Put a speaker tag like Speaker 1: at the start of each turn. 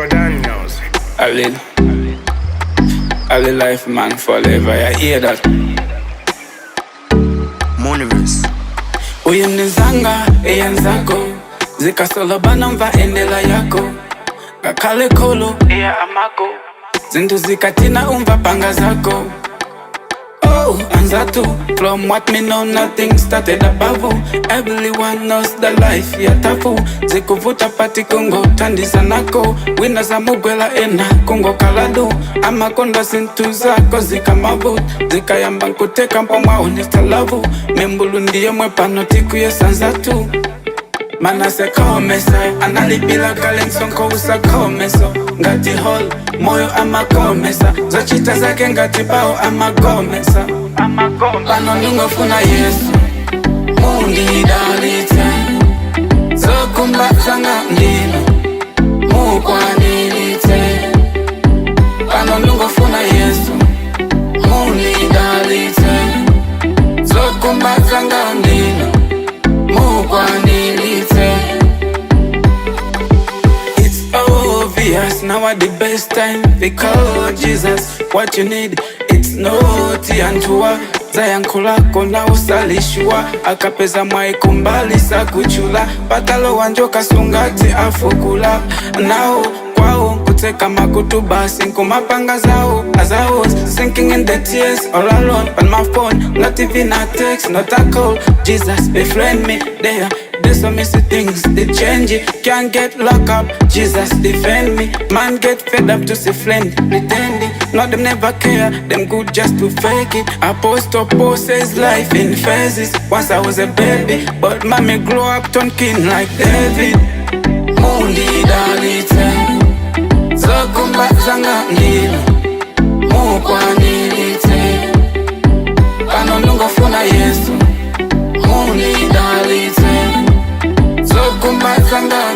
Speaker 1: Rico Daniels.
Speaker 2: I live life, man, forever. I hear that.
Speaker 3: Moniverse.
Speaker 2: Uyu nizanga eyanzako zikasolobana mva endela yako ngakhale kholo eya amako zinthu zikatina umva panga zako. Oh, anzatu, from what me know, nothing started above. Everyone knows the life ya tafu. Zikuvuta pati kungo tandisa nako. Wina zamugwela ena kungo kaladu. Amakonda zinthu zako zikamavut. Zikayamba nkuteka mpomwa unistalavu. Membulu ndiye mwepano tikuyesa nzatu. Manase komesa analipila kale msonko usakomeso ngati hall moyo amakomesa zochita zake ngati bao amagomesa pano ndingofuna Yesu mundidalitse zokumba zanga ndinu mukwanilitse pano ndingofuna Yesu mundidalitse zokumba zanga ndinu mukwanilitse. It's obvious now at the best time they call Jesus. What you need, it's not antua zayankhulako na usalishwa akapeza mwaikumbali sakuchula patalo wanjoka sungati afukula nawo kwawo kuteka makutu basi nkumapanga zawo as I was sinking in the tears all alone on my phone, not even a text, not a call. Jesus befriend me there. There's so many things they change it. Can't get locked up, Jesus defend me. Man get fed up to see friend pretending. No, them never care, them good just to fake it. Apostle Paul says life in phases. Once I was a baby, but mommy grow up turn king like David. Mundidalitse, zokumba zanga ndinu, mukwanilitse. Pano ndingofuna Yesu, mundidalitse. Zokumba zanga